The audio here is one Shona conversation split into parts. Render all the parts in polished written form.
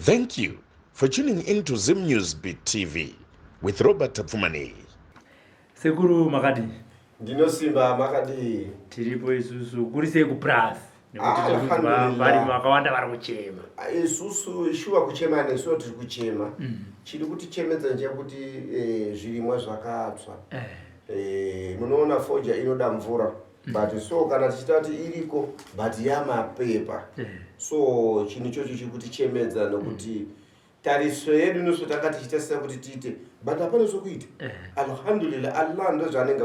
Thank you for tuning in to Zim News Beat TV with Robert Tapfumaneyi. Sekuru makadii? Ndinosimba makadii? Tiripo isusu kuri sei kupras nekuti ah, tiri kunzwa varimi vakawanda vari kuchema. Ah, isusu shuwa kuchema nesuwo tiri kuchema. Chiri kutichemedza ndechekuti eh, zvirimwa zvakatsva. Eh. Eh, munoona foja inoda mvura but so kana tichita kuti iriko but yamapepa so chinhu ichocho chiri kutichemedza nokuti tariso yedu inoso tanga tichitasisa kuti tiite but hapana zvokuita eh. Alhamdulillah, Allah ndozvaanenge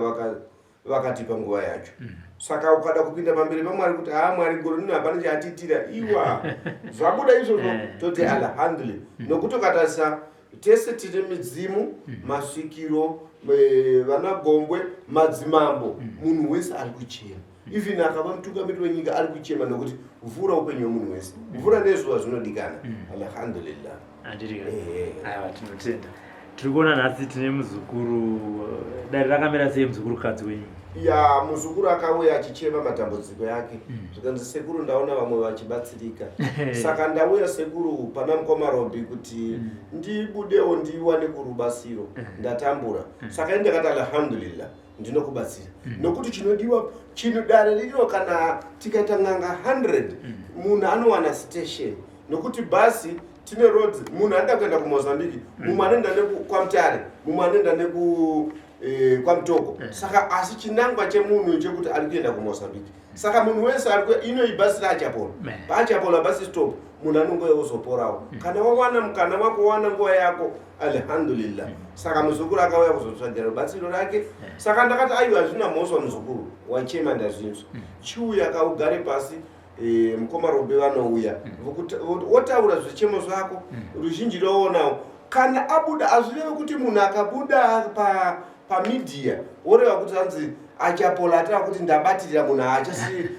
vakatipa nguva yacho. Saka ukada kupinda pamberi paMwari kuti haa Mwari gore rino hapana chaatiitira iwa zvabuda izvozvo eh. Toti alhamdulillah nokuti ukatarisa tese tine midzimu, masvikiro, eh, vanagombwe, madzimambo. Munhu wese ari kuchema, even akava mutungamiri wenyika ari kuchema nokuti mvura upenyu hwemunhu wese, mvura nezuva zvinodikana. Alhamdulillah. Aiwa, tinotenda. Tiri kuona nhasi tine muzukuru. Dare rakamira sei, muzukurukadzi wenyu? Ya, muzukuru akauya achichema matambudziko yake. Zvikanzi, "Sekuru, ndaona vamwe vachibatsirika, saka ndauya sekuru pana mukoma Robi kuti ndibudewo ndiwane kurubatsiro. Ndatambura." Saka ini ndakati, "Alhamdulillah, ndinokubatsira," nokuti chinodiwa chino dare rino kana tikaita n'anga 100 munhu anowana station, nokuti bhasi tine roads. Munhu anoda kuenda kuMozambique, mumwe anoenda nekwaMutare, mumwe anoenda neku kwaMutoko. Saka asi chinangwa chemunhu chekuti ari kuenda kuMozambique, saka munhu wese ari ino ibhasi raAchapola. PaAchapola bus stop munhu anongouya kuzoporawo kana wawana mukana wako, wawana nguva yako, alhamdulillah. Saka muzukuru akauya kuzotsvagira rubatsiro rake. Saka ndakati, "Aiwa, hazvina mhosva muzukuru, wachema ndazvinzwa. Chiuya kaugare pasi." Mukoma Robe vanouya wotaura zvichemo zvako, ruzhinji roonawo. Kana abuda, hazvireve kuti munhu akabuda pamedia woreva kuti anzi Achapola atava kuti ndabatirira munhu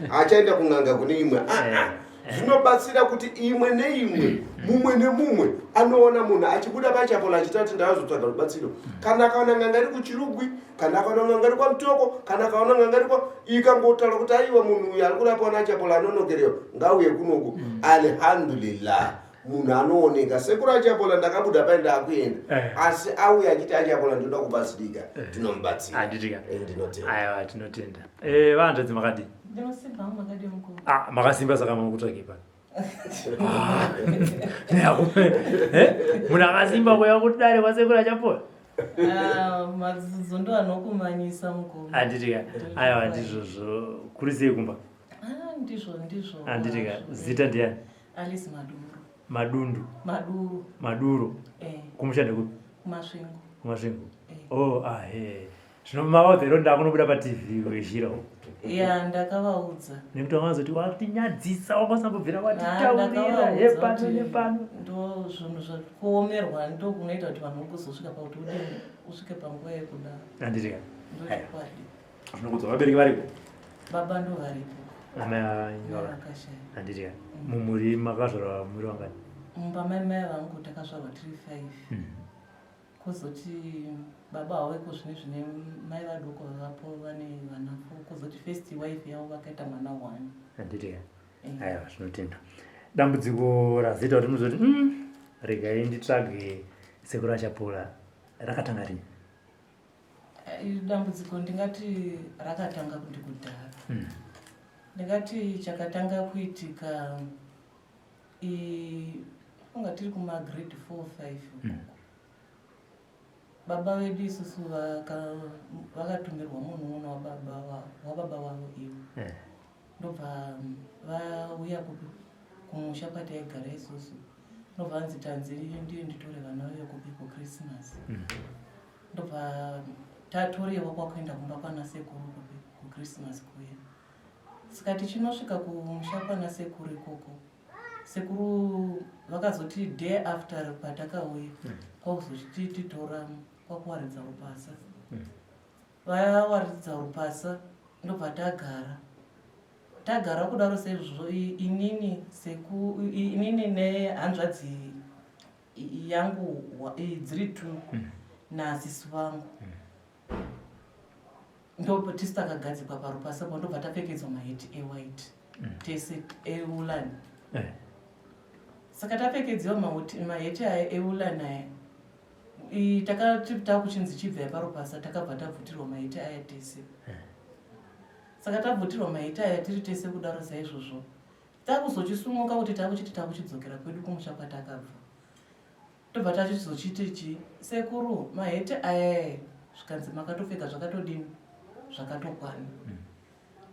haachaenda kun'anga kune imwe. Ah, ah. Zvinobatsira kuti imwe neimwe, mumwe nemumwe anoona munhu achibuda paChapola achiita kuti ndavazotsvaga rubatsiro, kana akaona n'anga iri kuChirugwi, kana akaona n'anga iri kwaMutoko, kana akaona n'anga iri kwa ikangotaura kuti aiwa, munhu uyu ari kurapwa naChapola anonokerewa, ngauye kunoku. Alhamdulillah, munhu anooneka, "Sekuru Achapola, ndakabuda pai, ndaakuenda." Asi auya achiti, "Achapola, ndinoda kubatsirika," tinomubatsira. Handitika? Ndinotenda. Aiwa, tinotenda. Vahanzvadzi, makadii? Ndinosimba hangu, makadii mukuru? Ah, makasimba, saka makutsvage pano. Munhu akasimba kuya kudare kwasekuru Achapola? Ah, madzudzo ndo anokumanyisa mukuru. Handitika? Aiwa, ndizvozvo. Kuri sei kumba? Ah, ndizvo ndizvo. Handitika? Hazvo. Zita ndiani? Alice Maduro. Madundu? Maduro. Maduro. Eh. Kumusha ndekupi? KuMasvingo. KuMasvingo. Eh. Oh, ahe, zvino mavaudza iro ndakunobuda paTV wezhira? Ya, ndakavaudza. Nekuti wakazoti watinyadzisa, wakasambobvira Ah, watitaurira. Ndakavaudza Hepano kuti nepano. Ndo zvinhu zvakuomerwa, ndo kunoita kuti vanhu kuzosvika pakuti udini, usvike panguva yekuda. Handitika? Ndochokwadi. Zvinokudzwa. Vabereki variko? Baba ndo varipo. Amai? Vakashaya. Handitika? Mumhuri makazvarwa muri vangani? Mumba mai vangu takazvarwa tiri five. Kwozoti baba haveko zvine zvine mai vadoko vavapo, vane vana four. Kwozoti first wife yavo vakaita mwana one. Handitika? Eh. Aiwa, zvinotenda. Dambudziko razoita kuti muzoti, regai nditsvage sekuru Achapola," rakatanga rini? Dambudziko ndingati rakatanga kuti kudhara. Ndingati chakatanga kuitika kunga tiri kumagrade 4 5 ukoko. Baba vedu isusu vakatumirwa munun'una wababa wavo ivo. Ndobva vauya kupi, kumusha kwataigara isusu. Ndobva anzi, "Tanzi ndiye nditore vana vauye kupi, kuChristmas." Ndobva tatorewa kwakuenda kumba kwana sekuru kupi, kuChristmas kuya. Saka tichinosvika kumusha kwana sekuru ikoko, sekuru vakazoti day after patakauya kwakuzochititora kwakuwaridza rupasa. Vawaridza rupasa, ndobva tagara tagara kudaro sezvo inini inini nehanzvadzi yangu dziri two nasisi vangu, ndo tisi takagadzikwa parupasa po. Ndobva tapfekedzwa maheti ewhite tese eulani. Saka tapfekedziwa maheti aya eulani aya, takati takuchinzi chibvai parupasa, takabva tabvutirwa maheti aya tese. Saka tabvutirwa maheti aya tiri tese kudaro saizvozvo, takuzochisumuka kuti takuchiti takuchidzokera kwedu kumusha kwatakabva, tobva tachizochiti chi sekuru maheti aya, zvikanzi makatopfeka zvakatodini, zvakatokwana.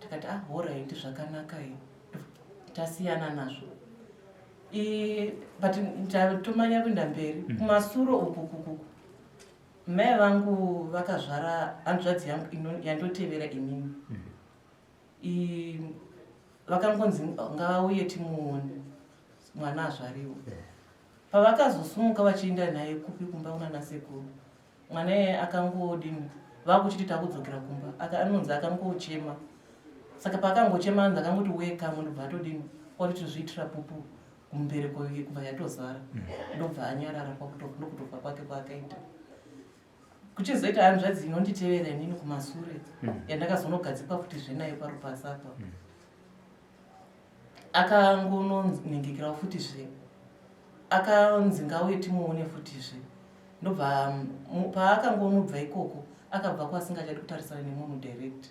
Tikati ah, alright, zvakanaka, tasiyana nazvo. But tomanya kuenda mberi kumasuro uku kukuku, mai vangu vakazvara hanzvadzi yangu yandotevera inini. Vakangonzi ngavauye timuone mwana azvariwa. Pavakazosumuka vachienda naye kupi, kumba kunana sekuru, mwana iye akangodini, vakuchiti takudzokera kumba, anonzi akangochema. Saka paakangochema, anzi akangoti wekamo, ndobva atodini, kwati tozviitira pupu kumubereko kubva yatozara, ndobva anyarara, ndokutofa kwake kwaakaita. Kuchizoita hanzvadzi inonditevera inini kumasure, yandakazonogadzikwa futi zvenayo parupasa apa, akangononingikirawo futi zve, akanzi ngauye timuone futi zve. Ndobva paakangonobva ikoko, akabva kwasingachadi kutarisana nemunhu direct.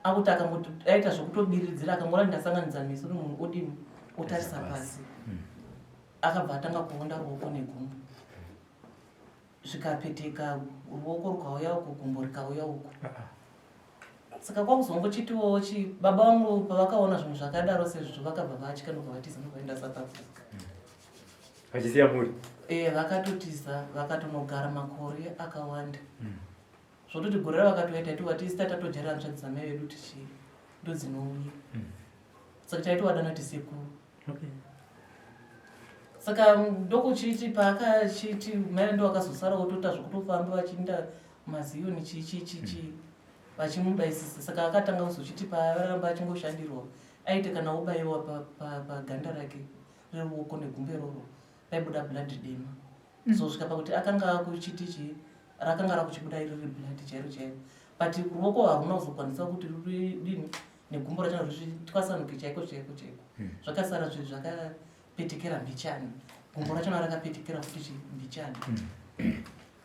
Akuti akangoaita zvokutobiridzira, akangoona ndasanganidza meso nemunhu, odini, otarisa pasi. Akabva atanga kuonda ruoko negumbo, zvikapeteka, ruoko rukauya uku, gumbo rikauya uku. Saka kwakuzongochitiwo chi baba vangu pavakaona zvinhu zvakadaro sezvo, vakabva vatya, ndobva vatiza, ndobva vaenda South Africa. Vachisiya muri? E, vakatotiza, vakatonogara makore akawanda. Zvototi gore ravakatoita itiwa tisi tatodyara hanzvadzi dzamai vedu tichi ndodzinouya. Saka taitowadana tisekuru. Saka ndokuchiti paakachiti mai ndo vakazosara votoita zvokutofamba vachiinda maziyoni, chii chii chii chii, vachimubayisisa. Saka akatanga kuzochiti paaramba achingoshandirwa, aite kana obayiwa paganda rake reruoko negumbe roro, paibuda blood dema. Zosvika pakuti akanga akuchiti chii, rakanga rakuchibuda iriri blood chairo chairo, but ruoko haruna kuzokwanisa kuti ruridini negumbo racho ritwasanuke chaiko chaiko chaiko. Zvakasara zvinhu zvakapetekera mbichani, gumbo rachona rakapetekera futi mbichani.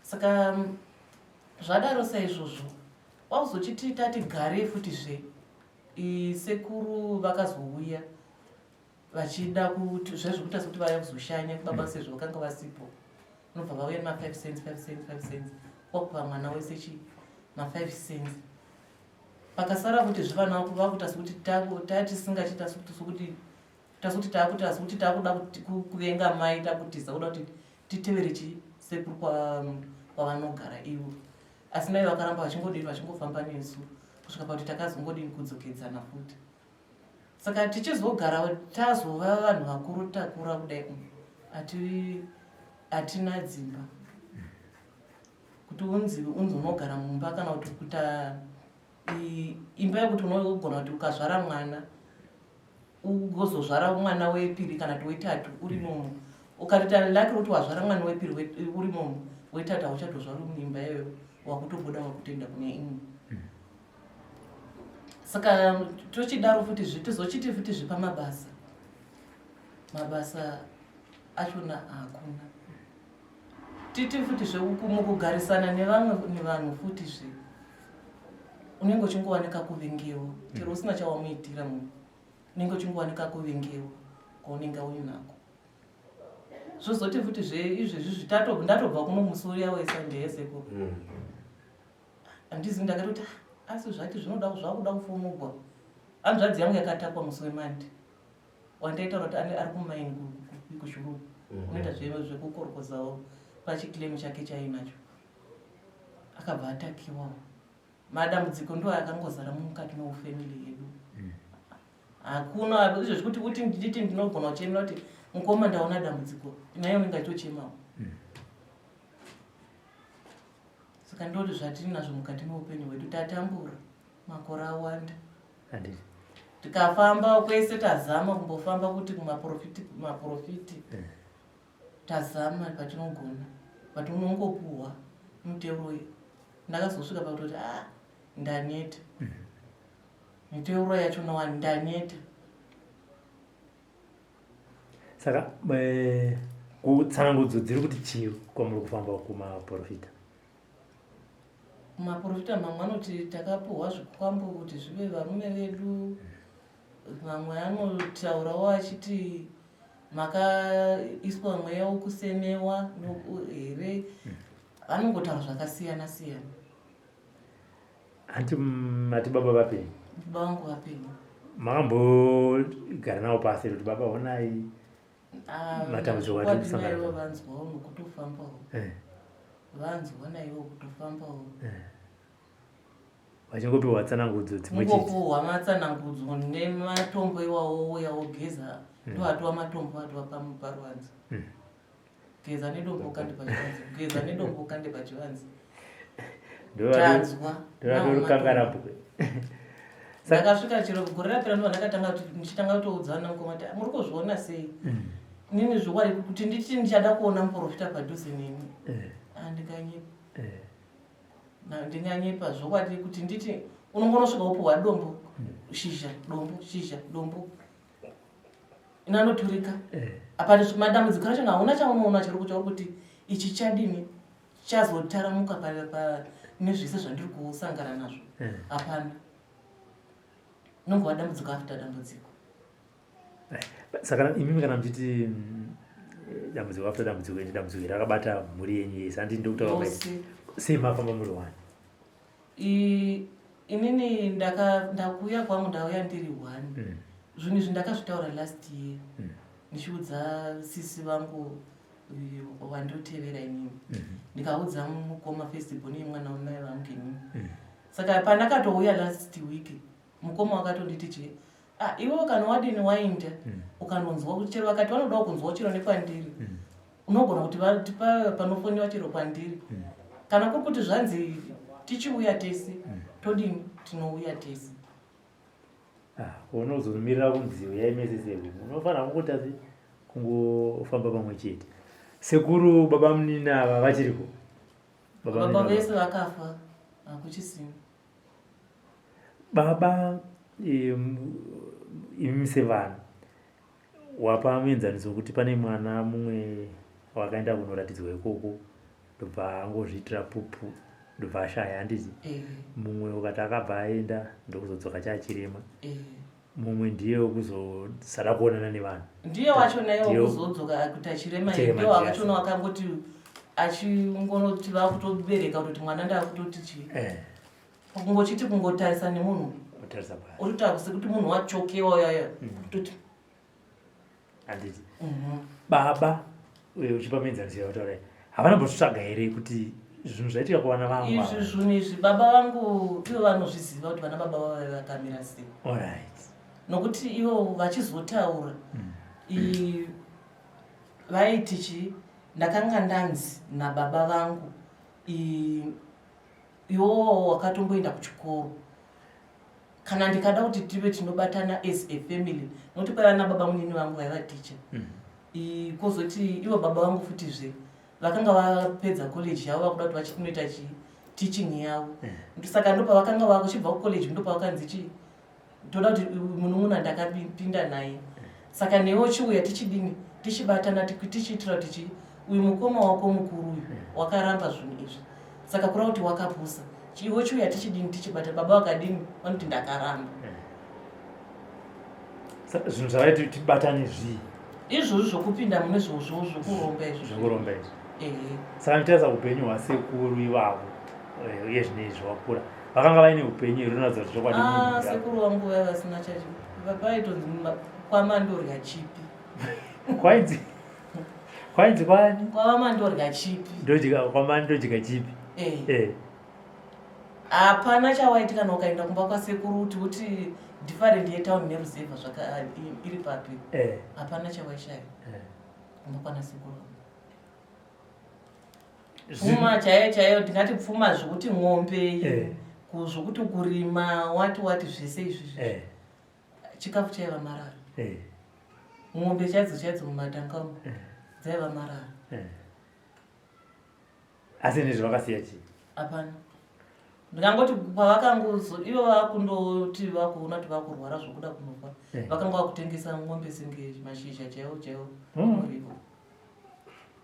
Saka zvadaro saizvozvo, wakuzochiti tati garei futizve, sekuru vakazouya vachida kuti zvezvokuita sekuti vaya kuzoshanya kubaba, sezvo vakanga vasipo. Unobva vauya nema5 cents, 5 cents, 5 cents, kwakupa mwana wese chi ma5 cents. Pakasara kuti zvivana vakuita sekuti tatisingachiita sekuti tasekuti takuita sekuti takuda kuvenga mai, takutiza kuda kuti titevere chi sekuru kwavanogara ivo. Asi mai vakaramba vachingodini, vachingofamba nesu kusvika pakuti takazongodini, kudzokedzana futi. Saka tichizogara tazova vanhu vakuru, takura kudai, hatina dzimba kuti unzi unogara mumba, kana kuti kuita imba yekuti unogona kuti ukazvara mwana, ugozozvara mwana wepiri kana kuti wetatu uri momo. Ukatoita lucky kuti wazvara mwana wepiri uri momo, wetatu hauchatozvari muimba iyoyo, wakutobuda wakutoenda kune imwe. Saka tochidaro futi zve, tozochiti futi zvepamabasa, mabasa achona hakuna. Titi futi zvemukugarisana nevamwe nevanhu futi zve, unenge uchingowanika kuvengewa chero usina chawamuitira munhu, unenge uchingowanika kuvengewa kwaunenge uinako. Zvozoti futi zve izvezvi ndatobva kuno musi uya weSunday yesekuru, handizi ndakatoti, "Ah, asi zvati zvinoda zvakuda kufumugwa." Hanzvadzi yangu yakatakwa musi weMonday, wandaitaura kuti ari kumaini kuShurugwi, unoita zvekukorokozawo pachiclaim chake chainacho, akabva atakiwawo. Madambudziko ndo akangozara mukati meufamily yedu. Hakuna izvo zvekuti kuti nditi ndinogona kuchemera kuti mukoma ndaona dambudziko, naye unenge achitochemawo. Saka ndoti zvatirinazvo mukati meupenyu hwedu, tatambura makore awanda. Handiti. Tikafamba kwese, tazama kumbofamba kuti kumaprofiti, maprofiti, tazama patinogona, but unongopuhwa muteuro. Ndakazosvika pakutoti a ndaneta, miteuro yacho nowani ndaneta. Saka eh, kutsanangudzo dziri kuti chii kwamuri kufamba kumaprofita? Maprofita mamwe anoti takapuhwa zvikwambo kuti zvive varume vedu, mamwe anotaurawo achiti makaiswa mweya wokusemewa here, vanongotaura zvakasiyana siyana. Hanti mati baba vapenyu? Baba vangu vapenyu. Makambogara navo pasi kuti baba honai ah, matambudziko atiri kusangana naiwo vanzwawo nokutofambawo eh. Vanzwa naiwo kutofambawo eh. Vachingopiwa tsanangudzo dzimwe chete. Kungopuhwa matsanangudzo nematombo iwawo ouya ogeza ndoatova matombo atova paruvanze. Geza nedombo ukande pachivanze, geza nedombo ukande pachivanze. Tanzwa. Ndorukangarabwe. Ndakasvika chero gore rapera ndova ndakatanga kuti ndichitanga kutoudza vana mukoma kuti muri kuzviona sei. Nini zvokwadi kuti nditi ndichada kuona muprofita padhuze neni. Andikanyepa. Eh. Ndinganyepa zvokwadi kuti nditi unongonosvika wopuhwa dombo shizha dombo shizha dombo inanoturika eh. Apa madambudziko acho hauna chaunoona chiri kuchauri kuti ichi chadini chazotaramuka nezvese zvandiri kusangana nazvo eh. Hapana, inongova dambudziko after dambudziko. Eh, saka imimi kana muchiti dambudziko after dambudziko, ende dambudziko iri rakabata mhuri yenyu yese, handii ndokutaura sei mafamba muri one? Inini ndakuuya kwangu ndauya ndiri one. Zvinhu izvi ndakazvitaura last year ndichiudza sisi vangu wandotevera inini, ndikaudza mukoma firstborn yemwana wamai vangu inini. Saka pandakatouya last week, mukoma wakatonditi chii, ah, iwewe kana wadini wainda ukanonzwa kuti chero vakati vanodawo kunzwawo chero nekwandiri, unogona kuti panofoniwa chero kwandiri. Kana kuri kuti zvanzi tichiuya tese, todini, tinouya tese. Ah, unozomirira kunzi uyai mese seku, unofanira kungoita se kungofamba pamwe chete. Sekuru, baba munini ava vachiriko? Baba vese vakafa, hakuchisina. Baba, imi sevana wapa muenzaniso wekuti pane mwana mumwe wakaenda kunoratidzwa ikoko, ndobva angozviitira pupu, ndobva ashaya, handiti? Mumwe ukati akabva aenda ndokuzodzoka chaachirema. Mumwe ndiye wekuzosada kuonana nevanhu. Ndiye wacho naye wekuzodzoka kuti achirema, ndiye wakachona wakangoti achingonoti vakutobereka kutoti mwana ndakutoti chii, kungochiti kungotarisa nemunhu ototaura sekuti munhu wachokewa yaya kutoti. Handiti baba uchipa muenzaniso yautaura, havana mbotsvaga here kuti zvinhu zvaitika kuvana vangu? Izvi zvinhu izvi baba vangu ivo vanozviziva kuti vana baba vavo vakamira sei. Nokuti ivo vachizotaura vaiti chii, ndakanga ndanzi nababa vangu, iwowo wakatomboenda kuchikoro, kana ndikada kuti tive tinobatana as a family, nokuti kwaiva nababa munini vangu vaiva ticha. Kwozoti ivo baba vangu futizve vakanga vapedza college yavo, vakuda kuti vachinoita chi teaching yavo. Saka ndopavakanga vakuchibva kucollege, ndopavakanzi chii, toda kuti munun'una ndakapinda naye, saka newe chiuya tichidini, tichibatana, tichiitira kuti chi uyu mukoma wako mukuru uyu wakaramba zvinhu izvi, saka kureva kuti wakapusa, iwe chiuya tichidini, tichibata. Baba vakadini, vanoti ndakaramba. Zvinhu zvavaiti tibatane zvii? Izvozvi zvokupinda mune zvokuromba izvi. Zvokuromba izvi. Ehe. Saka nditarisa upenyu hwasekuru ivavo uye zvine izvi wakura, vakanga vaine upenyu here unoratidza kuti zvokwadi Ah, sekuru vangu vaiva vasina chacho, vaitonzi kwamandorya chipi. Kwainzi kwani? Kwavamandorya chipi. Ndodya kwamandodya chipi. Eh. Hapana chawaiti kana ukaenda kumba kwasekuru kuti uti different yetown neruzevha zvaka iri papi, hapana chawaishaya kumba kwana sekuru vangu. Pfuma chaiyo chaiyo, ndingati pfuma zvokuti ng'ombe, zvokuti kurima, wati wati zvese izvi, chikafu chaiva marara. Ng'ombe chaidzo chaidzo mumatanga umu dzaiva marara. Asi nezvo vakasiya chii? Hapana. Ndikangoti pavakangozo ivo vakundoti vakuona kuti vakurwara zvokuda kunofa eh. Vakanga vakutengesa ng'ombe senge mashizha chaiwo chaiwo hmm. murivo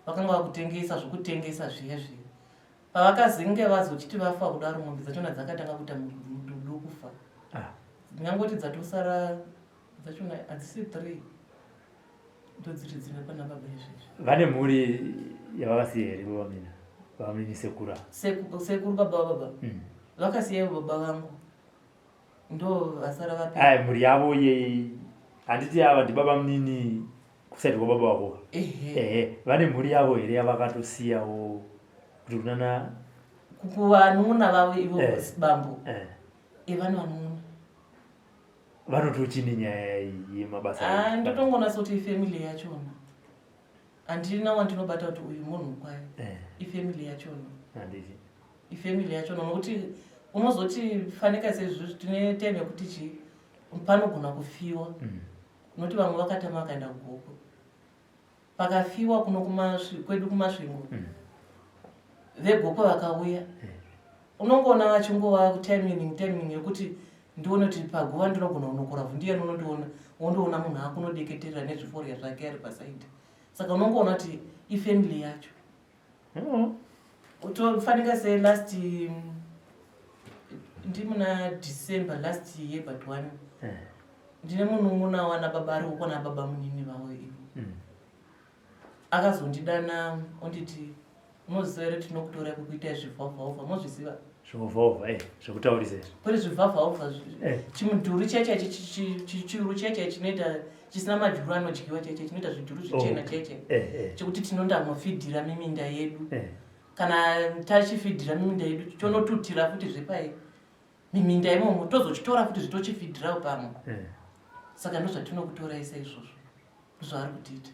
vakanga vakutengesa zvokutengesa zviya zviya. Pavakazinge vazochiti vafa kudaro mombe dzachona dzakatanga kuita mududu kufa. Ah. Ndingangoti dzatosara dzachona hadzisi three ndodziri dzine pana baba izvezvi. Vane mhuri yavakasiya here vavamina vamini sekura? Sekuru baba vababa mm. Vakasiya ivo baba vangu ndo vasara vapi. Ai mhuri yavo ye handiti ava ndibaba munini kusaidi kwababa vako. Ehe, vane mhuri yavo here yavakatosiyawo kuti kunana kuvanun'una vavo ivo eh. Bambo eh. Evane vanun'una vanoti uchine nyaya yemabasa. Ah, ndotongonatsa kuti ifamily yachona handina wandinobata kuti uyu munhu kwayo eh. Ifamily yachona handiti ifamily yachona nokuti unozoti fanika sezvizvi tine time yekuti chi panogona kufiwa mm. Nokuti vamwe vakatama vakaenda kugoko pakafiwa kuno kwedu kumasvingo mm. Vegoko vakauya mm. Unongoona vachingova timing timing yekuti ndione kuti paguva ndinogona kunokora vhu ndiyani unondiona wondoona munhu akunodeketerera nezviforya zvake ari pasaidi saka unongoona kuti ifamily yacho mm. Utofanika selast ndimuna December last year but one eh. Ndine munun'una wana baba ari uko nababa munini vavo ivo mm. Akazondidana onditi unoziva here tinokutora kukuitai zvivhavhauvha mozviziva zvivhavhauvha eh, zvekutaurisa izvi kuri zvivhavhauvha eh. Chimudhuri cheche chichuru cheche chinoita chisina majuru anodyiwa cheche chinoita zvidhuru zvichena oh. Cheche eh, eh. Chekuti tinondamofidhira miminda yedu eh. Kana tachifidhira miminda yedu chonotutira futi zvepai miminda imomo tozochitora futi zvitochifidhirawo pamwe eh. Saka ndozvatinokutoraisa izvozvo ndozvaari kutiita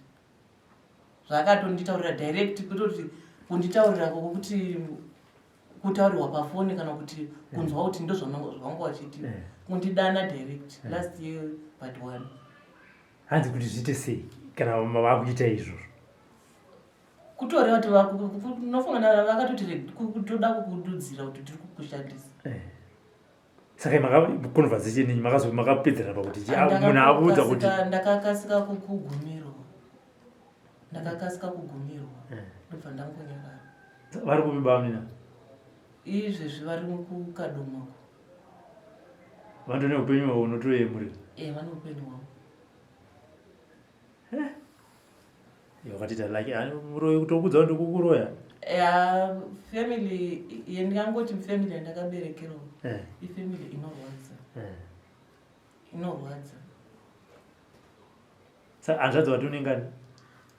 zvaakatonditaurira direct kutoti kunditaurira kwokuti kutaurirwa pafoni kana kuti kunzwa kuti ndozvanga vachiti eh. Kundidana direct eh. Last year but one. Hanzi kuti zviite sei kana vakuita izvozvo? Kutoreva kuti nofunga vakatoti toda kukududzira kuti tiri kukushandisa eh. Saka conversation iyi makapedzerana pakuti munhu akuudza kuti ndakakasika kugumirwa ndakakasika kugumirwa eh. Ndobva ndangonyarara. Vari kupi bamina? Izvezvi vari kukadomako. Vanotone upenyu hwavo unotoyemurira e vane upenyu hwavo. Wakatiita like ah, muroyi kutokudza kuti kukuroya. Ya family yendingangoti family yandakaberekerwa eh. Ifamily inorwadza eh. Inorwadza. Sa hanzvadzi wati unengani?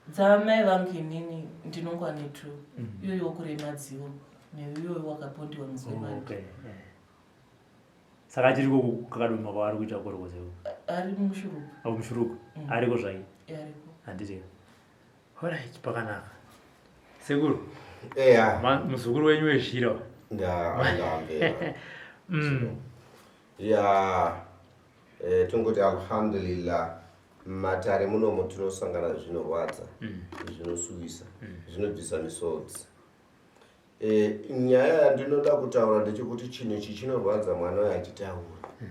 Dzamai vangu inini ndinongwa netu mm. Iyoyo wokuremadziwo neiyoyo wakapondiwa musi wemandi. Oh, okay. Yeah. Saka achiri kakadoma kwaari kuita korokozewo? Ari mushuruku. Au mushuruku mm. Ariko zvake handiti? Alright, pakanaka sekuru. Eya. Muzukuru wenyu wezhira. Ndambera mm. Ya eh, tongoti alhamdulillah matare munomo tinosangana zvinorwadza mm. Zvinosuwisa mm. Zvinobvisa misodzi E, nyaya yandinoda kutaura ndechekuti chinhu ichi chinorwadza mwana uyo achitaura mm.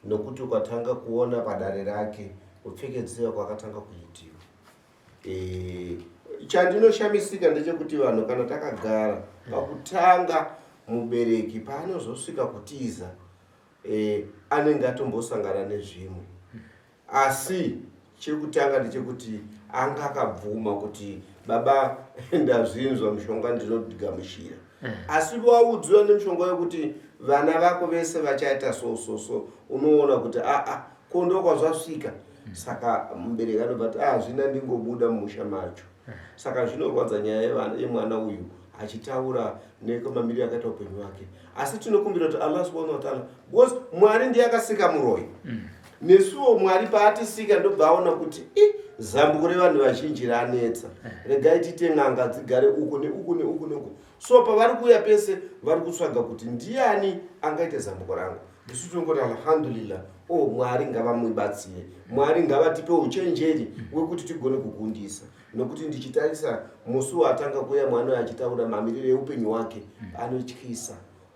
Nokuti ukatanga kuona padare rake kupfekedziwa kwakatanga kuitiwa e, chandinoshamisika ndechekuti vanhu kana takagara pakutanga mubereki paanozosvika kutiza e, anenge atombosangana nezvimwe asi chekutanga ndechekuti anga akabvuma kuti baba ndazvinzwa mushonga ndinogamuchira eh. Asi waudziwa nemushonga wekuti vana vako vese vachaita so so so unoona kuti aa ko ndokwazvasvika hmm. Saka mubereki anobva ti hazvina ah, ndingobuda mumusha macho eh. Saka zvinorwadza nyaya yemwana uyu achitaura nekwemamiriro akaita upenyu hwake asi tinokumbira kuti Allah subhanahu wa ta'ala because mwari ndiye akasika muroyi mm. Nesuwo mwari paatisika ndobva aona kuti i zambuko revanhu vazhinji ranetsa eh. Regai tiite n'anga dzigare uku neuku neuku neuku so pavari kuuya pese vari kutsvaga kuti ndiani angaite zambuko rangu isu tinongoti alhamdulillah o oh, mwari ngavamubatsire mwari ngavatipe uchenjeri wekuti tigone kukundisa nokuti ndichitarisa musi watanga kuuya mwana uyo achitaura mamiriro eupenyu wake mm. Anotyisa.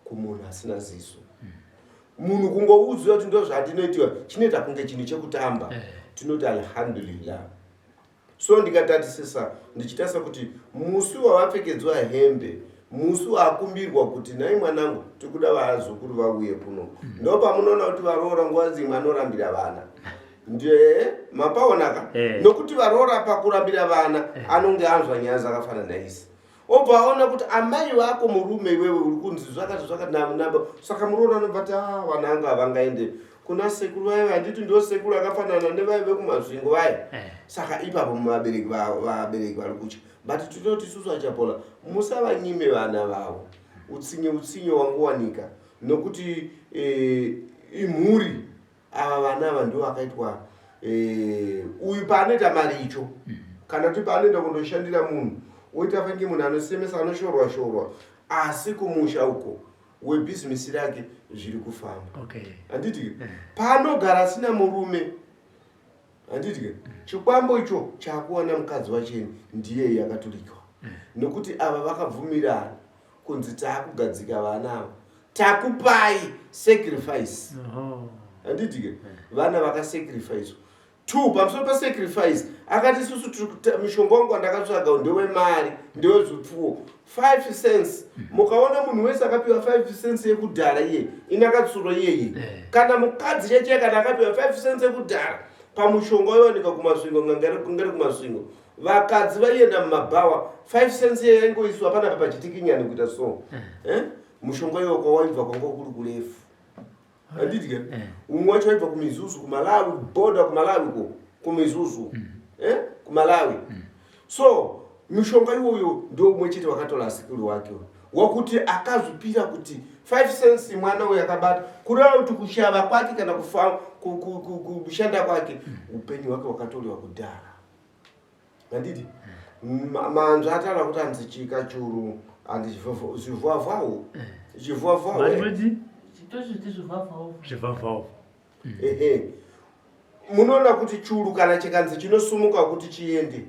Kumunhu asina ziso, munhu kungoudziwa kuti ndo zvandinoitiwa, chinoita kunge chinhu chekutamba. Tinoti alhamdulillah. So ndikatarisisa, ndichitarisa kuti musi wavapfekedzwa hembe, musi waakumbirwa kuti, "Nhai mwanangu, tikuda vazukuru vauye kuno," ndo pamunoona kuti varoora nguva dzimwe anorambira vana. Nde mapaonaka? Nokuti varoora pakurambira vana anonge anzwa nyaya dzakafanana isi, obva aona kuti amai vako, murume iwewe uri kunzi zvakati zvakati namba. Saka muroora anobva ti, "Ah, vana angu havangaende kuna sekuru vaive, handiti ndo sekuru akafanana nevaive kuMasvingo vaya." Saka ipapo vabereki vari kutya, but tinoti isusu achapola, musavanyime vana vavo. Utsinye, utsinye wangowanika nokuti imhuri. Ava vana ava ndo vakaitwa uyu paanoita maricho, kana kuti paanoenda kundoshandira munhu, oita fange munhu anosemesa, anoshorwa shorwa, asi kumusha uko webhizimisi rake zviri kufamba. Handiti paanogara asina murume, handiti chikwambo icho chakuwana mukadzi wacheni ndiye yakaturikwa, nokuti ava vakabvumirana kunzi taakugadzika vana ava, takupai sacrifice. Handiti ke vana vakasacrificewa two pamusoro pasacrifice? Akati isusu mishonga wangu wandakatsvaga ndewemari, ndewezvipfuwo, 5 cents. Mukaona munhu wese akapiwa 5 cents yekudhara, iye inakatsuro iyeye, kana mukadzi chaichai, kana akapiwa 5 cents yekudhara pamushonga waiwanika kuMasvingo, ngangari kuMasvingo vakadzi vaienda mumabhawa, 5 cents iye yaingoiswa panapa pachitikinyani kuita so. Eh? Mushonga iwo kwawaibva kwanga kuri kurefu, handiti ke? Umwe wacho waibva kuMizuzu, kuMalawi border, kuMalawi ko, kuMizuzu, eh? Kumalawi. So mishonga iwoyo ndo umwe chete wakatora asikuru wake wakuti akazvipira kuti 5 cents mwana uyu akabata, kureva kuti kushava kwake kana kushanda kwake, upenyu hwake hwakatorewa kudhara, handiti? Manzwa ataura kuti hanzi chikachuru, handi zvivhavhawo, zvivhavhawo. Matoti? Tozviti zvivhavhawo. Zvivhavhawo. Ehe, munoona kuti churu kana chikanzi chinosumuka kuti chiende,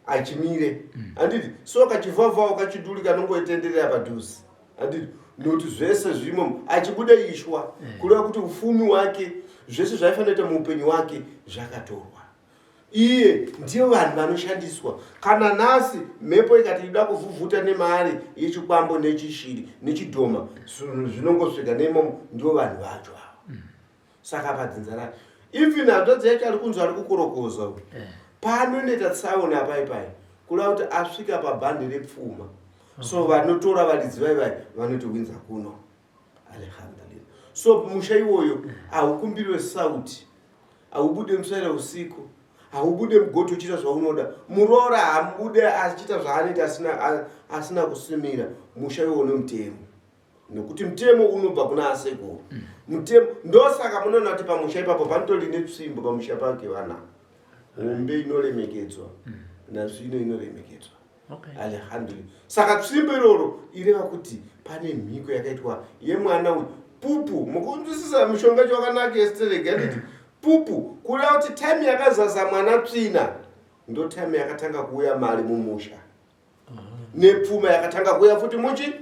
achimire, handiti? So kachivhavhawo kachiduri kanongoitenderera padhuze, handiti? Nokuti zvese zvimo achibuda ishwa, kureva kuti ufumi hwake, zvese zvaifanira kuita muupenyu hwake zvakatorwa. Iye ndiyo vanhu vanoshandiswa. Kana nhasi mhepo ikati ida kuvhuvhuta nemari yechikwambo nechishiri nechidhoma, zvinongosvika neimomo. Ndivo vanhu vacho ava. Saka padzinza rake, even hanzvadzi yacho ari kunzi ari kukorokoza uyu, paanonoita tsaona pai pai, kureva kuti asvika pabhandi repfuma. So vanotora varidzi vai vai vanotiwinza kuno, alhamdulillah. So musha iwoyo haukumbiriwe sauti, haubude musvaira usiku, haubude mugoti uchiita zvaunoda. Muroora hamubude achiita zvaanoita asina kusimira. Musha iwowo nemutemo, nekuti mutemo unobva kuna asekuru, mutemo. Ndosaka munoona kuti pamusha ipapo panotori netsvimbo pamusha pake. Vana hombe inoremekedzwa, nazvino inoremekedzwa. Alhamdulillah. Saka tsvimbo iroro ireva kuti pane mhiko yakaitwa yemwana uyu. Pupu, mukunzwisisa mushonga cho wakanaka esteregi, handiti? Pupu kureva kuti time yakazaza mwana tsvina, ndo time yakatanga kuuya mari mumusha nepfuma yakatanga kuuya futi muchi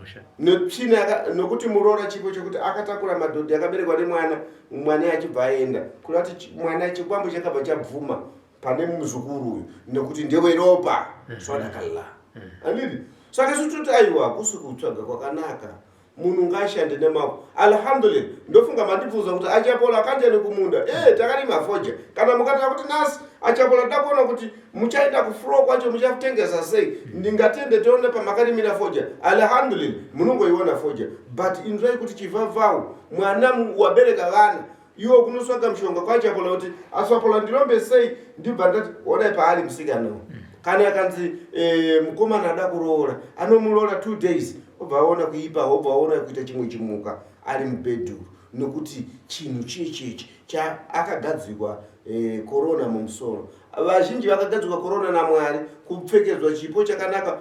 Musha. Netsvina nokuti muroora chipo chekuti akatakura madhodhi akaberekwa nemwana, mwana achibva aenda, kureva kuti mwana chikwambo chakabva chabvuma pane muzukuru uyu nekuti ndeweropa. Swadakalla, handiti? Saka isu toti aiwa, kusi kutsvaga kwakanaka, munhu ngaashande nemaoko. Alhamdulillah. Ndofunga mandibvunza kuti achapola kanjani kumunda. Takarima fodya. Kana mukataura kuti nasi achapola toda kuona kuti muchaenda kufloor kwacho muchatengesa sei, ndingatende tione pamakarimira fodya. Alhamdulillah, munongoiona fodya, but inzwai kuti chivhavhau mwana wabereka vana iwo kunosvaga mushonga kwachapola kuti aswapola ndirombe sei. Ndibva ndati onai paari musikana uyu. Kana akanzi mukomana ada kuroora, anomuroora 2 days, obva aona kuipa, obva aona kuita chimwe chimuka ari mubhedhuru, nokuti chinhu chechechi akagadzikwa korona mumusoro. Vazhinji vakagadzikwa korona naMwari, kupfekedzwa chipo chakanaka.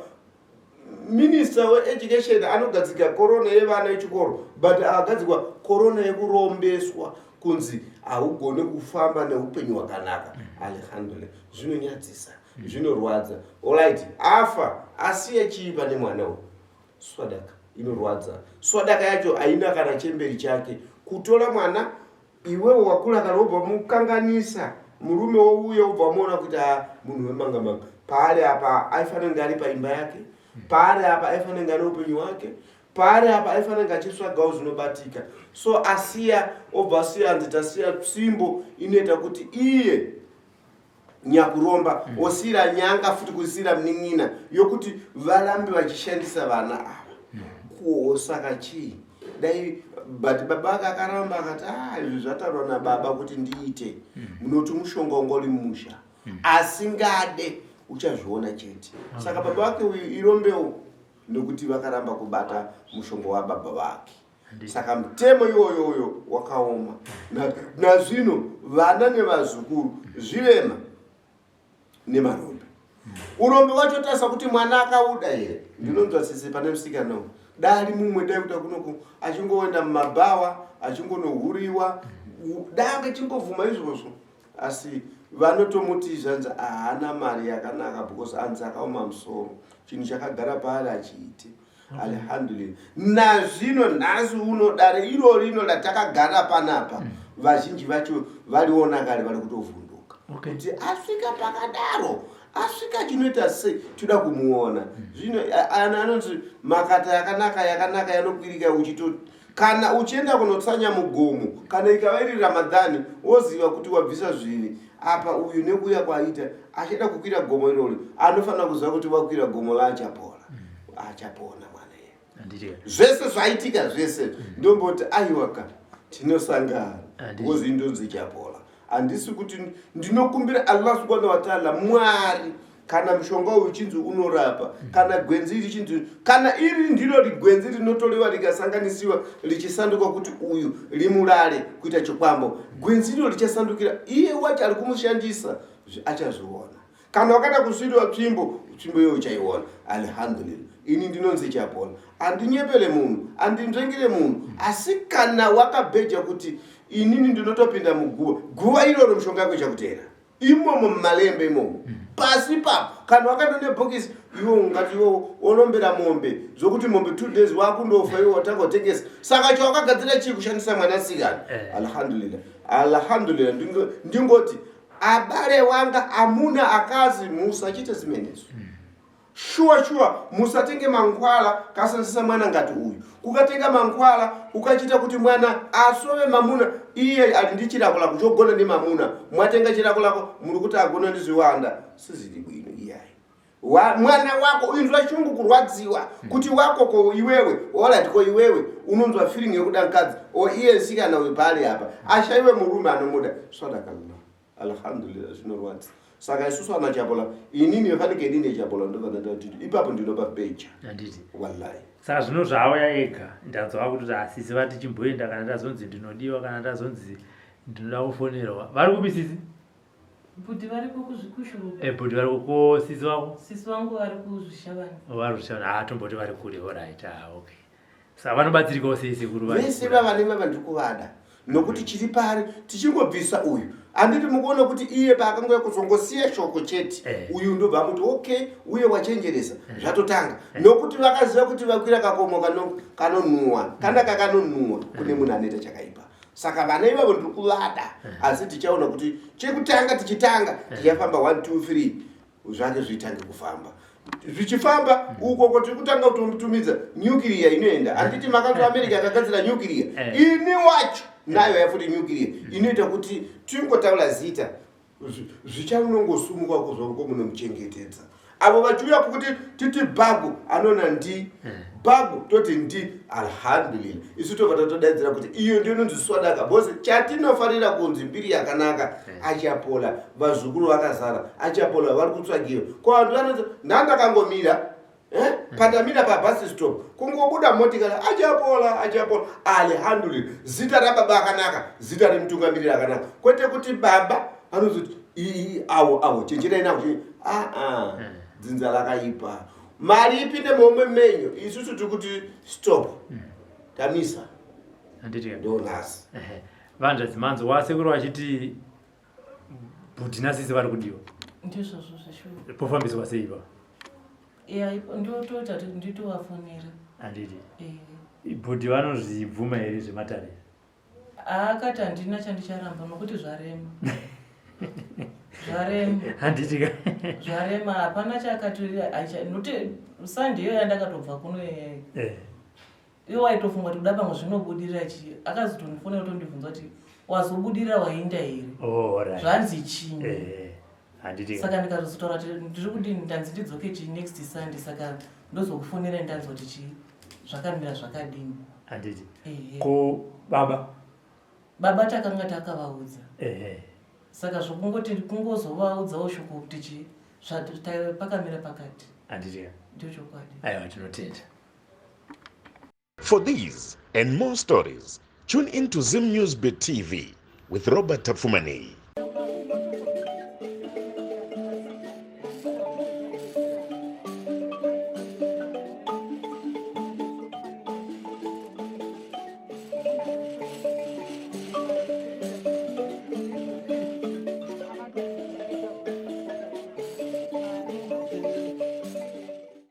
Minister weeducation anogadzika korona yevana vechikoro, but akagadzikwa korona yekurombeswa kunzi haugone kufamba neupenyu hwakanaka. Alhamdulillah, zvinonyadzisa, zvinorwadza. Alright, afa asiye chii pane mwana uyu? Swadaka. Inorwadza. Swadaka yacho haina kana chemberi chake. Kutora mwana iwewe wakura kana wobva mukanganisa murume wouya wobva wamuona kuti ah, munhu wemanga manga. Paari apa aifanira kunge ari paimba yake. Paari apa aifanira kunge ane upenyu hwake. Paari apa aifanira kunge achitsvagawo zvinobatika. So asiya obva asiya anzi tasiya tsvimbo inoita kuti iye nyakuromba mm. osiira nyanga futi kusiira munin'ina yokuti varambe vachishandisa vana ava mm. ko saka chii dai but baba vake akaramba akati ah izvi zvataurwa nababa kuti ndiite mm. munoti mushonga unga uri mumusha mm. asingade uchazviona chete mm. saka baba vake uyu irombewo nokuti vakaramba kubata mushonga wababa vake saka mutemo iwoyoyo wakaoma nazvino vana nevazukuru zvirema nemarombe urombe wacho tarisa kuti mwana akauda here ndinonzwa tsitsi pane musikana uyu dai mumwe dai kuda kunoku achingoenda mumabhawa achingonohuriwa dange chingobvuma izvozvo asi vanotomuti zvanzi haana mari yakanaka because anzi akaoma musoro chinhu chakagara paari achiite Alhamdulillah. Nazvino nhasi uno dare iro rino ratakagara panapa mm. vazhinji vacho variona kare vari kutovhunduka okay. kuti asvika pakadaro asvika chinoita sei toda kumuona mm. zvino anonzi makata yakanaka yakanaka yanokwirika uchito kana uchienda kunotsanya mugomo kana ikava iri ramadhani woziva kuti wabvisa zvivi apa uyu nekuuya kwaaita achida kukwira gomo irori anofanira kuziva kuti wakwira gomo laachapola mm. achapona mwana iye zvese zvaitika zvese mm. ndomboti aiwaka tinosangana because indonzi chapola handisi kuti ndinokumbira allah subhanahu wataala mwari kana mushonga uyu uchinzi unorapa kana gwenzi iri chinzi kana iri ndiro rigwenzi rinotorewa rikasanganisiwa richisanduka kuti uyu rimurare kuita chikwambo gwenzi iro richasandukira iye wacho ari kumushandisa achazviona kana wakada kusviriwa tsvimbo tsvimbo iyoyo uchaiona alhamdulillah ini ndinonzi chapona andinyepere munhu andinzvengere munhu asi kana wakabheja kuti inini ndinotopinda muguva guva iroro mishonga yako ichakuteera imomo mumalembe imomo mm. pasi ipapo kana wakaenda nebhokisi iwe ungati iwe wonombera mombe zvokuti mombe two days wakundofa iwe watanga kutengesa saka chawakagadzira chii kushandisa mwanasikana eh. alhamdulillah alhamdulillah ndingoti abale wanga amuna akazi musachite zimenezo mm. Shuwa shuwa musatenge mankhwala kasenzesa mwana ngati uyu. Kukatenga mankhwala ukachita kuti mwana asove mamuna iye ali ndi chilakolako chogona ndi mamuna. Mwatenga chilakolako muli kuti agona ndi ziwanda sizili bwino iyayi. Wa, mwana wako inzwa shungu kurwadziwa kuti wako ko iwewe alright ko iwewe unonzwa feeling yokuda mkadzi o iye msikana uyu paali apa ashaiwe murume anomuda sadakallah Alhamdulillah zvinorwadza. Saka isusu ana Chapola inini fanike inini Chapola ndobva ndati ipapo ndinopa peja. Handiti. Wallahi. Saka zvino zvaauya ega ndanzwa kuti asisi vati chimboenda kana ndazonzi ndinodiwa kana ndazonzi ndinoda kufonerwa. Vari kupi sisi? Bhuti variko kuzvikushuru. Eh bhuti variko ko sisi wako? Sisi wangu vari kuzvishavani. Vari kuzvishavani. Ah tomboti vari kure. All right. Ah okay. Saka vanobatsirikawo sei sekuru vari vese vava nevava ndiri kuvada nokuti chiri pari tichingobvisa uyu handiti mukuona kuti iye paakangouya kuzongosiya shoko chete eh. uyu ndobva amuti okay uye wachenjeresa eh. zvatotanga eh. nokuti vakaziva kuti vakwira kakomo kanonhuwa kana kakanonhuwa kune munhu anoita chakaipa saka vana ivavo ndiri kuvada asi tichaona kuti chekutanga tichitanga tichafamba 1 2 3 zvake zvitange kufamba zvichifamba uko ko tiri kutanga kutomutumidza nyukiriya inoenda handiti makanzwa america yakagadzira nyukiriya eh. ini wacho nayo yafuti nyukiriya inoita kuti tingotaura zita zvichanongosumuka kuzwa munomuchengetedza avo vachiuya kukuti titi bhagu anona ndi eh. bhagu toti ndi alhamdulillah isu tobva tatodaidzira kuti iyo ndiyo inonzi swadaka bcause chatinofarira kunzi mbiri yakanaka eh. achapola vazukuru vakazara achapola vari kutsvagiwa ko vanhu vanoti ndandakangomira eh? Hmm. pandamira pabus stop kungobuda motikari achapola achapola alhamdulillah zita rababa akanaka zita remutungamiriri akanaka kwete kuti baba anozoti awo awo chenjerai nako aa ah, hmm. dzinza rakaipa mari ipinde muhomwe menyu isusu tiri kuti stop hmm. tamisa ndonhasi vanzvadzi manzo wasekuru vachiti bhuti nasisi vari kudiwa ndizvozvo zveshuwa pofambiswa sei pa ya ndotoita kuti nditovafonera. Handiti bhudhi vanozvibvuma here zvematare? Akati handina chandicharamba nokuti zvarema, zvarema. Handiti ka? Zvarema, hapana chakati nokuti Sunday iyo yandakatobva kuno iyeyo, iwo waitofunga kuti kuda pamwe zvinobudirira chii. Akazotondifonera kutondibvunza kuti wazobudirira, wainda here? Oh, alright. Zvanzi chinyi? Handiti ka? Saka ndikatozotaura kuti ndiri kudini, ndanzi ndidzoke chii next Sunday, saka ndozokufonera ndanzwa kuti chii, zvakamira zvakadini. Handiti? Ehe. Ko baba? Baba takanga takavaudza. Saka zvokungoti kungozovaudzawo shoko kuti chii, pakamira pakati. Handiti ka? Ndio chokwadi. Aiwa, tinotenda. For these and more stories, tune in to Zim News Bit TV with Robert Tafumani.